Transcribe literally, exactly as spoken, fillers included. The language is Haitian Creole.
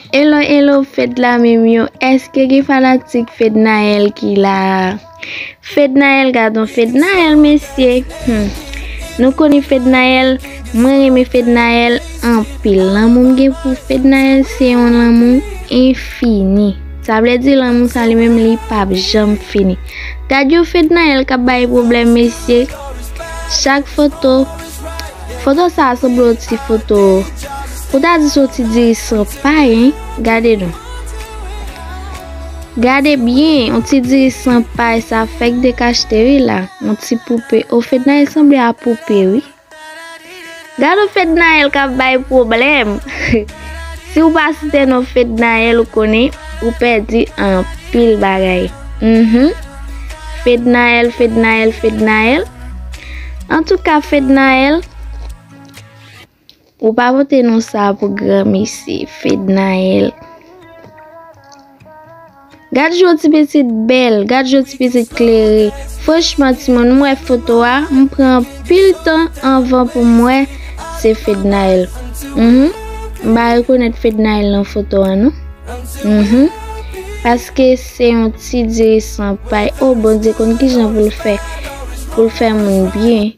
Hello, hello, Fedla menm yo. Èske gen fanatik Fednaelle ki la? Fednaelle, gadon Fednaelle, mesye. Hmm. Nou konnen Fednaelle, mwen renmen Fednaelle anpil. Lanmou m gen pou Fednaelle se yon lanmou enfini. Sa vle di lanmou sa li menm li p ap janm fini. Gad yon Fednaelle k ap bay pwoblèm, mesye. Chak foto, foto sa a sanble yon ti foto, pou ta di se yon ti diri san pay, hein? Gade non. Gade byen, yon ti diri san pay, sa fèk dekachte wi la. Yon ti poupe. O, Fednaelle sanble a poupe wi. Gade yon Fednaelle k ap bay pwoblèm. Si w pa site non Fednaelle, ou konnen, ou pèdi anpil bagay. Mhm. Fednaelle, Fednaelle, Fednaelle. Antouka, Fednaelle, ou pa pote non sa pou granmesi, Fednaelle. Gad jan ti pitit bèl, gad jan ti pitit klere. Franchman, timoun, m wè foto a, m pran anpil tan anvan pou m wè se Fednaelle. Mhm. M pa rekonèt Fednaelle nan foto a, non. Mhm. Paske se yon ti diri san pay. O, Bondye konn kijan pou l fè, pou l fè moun byen.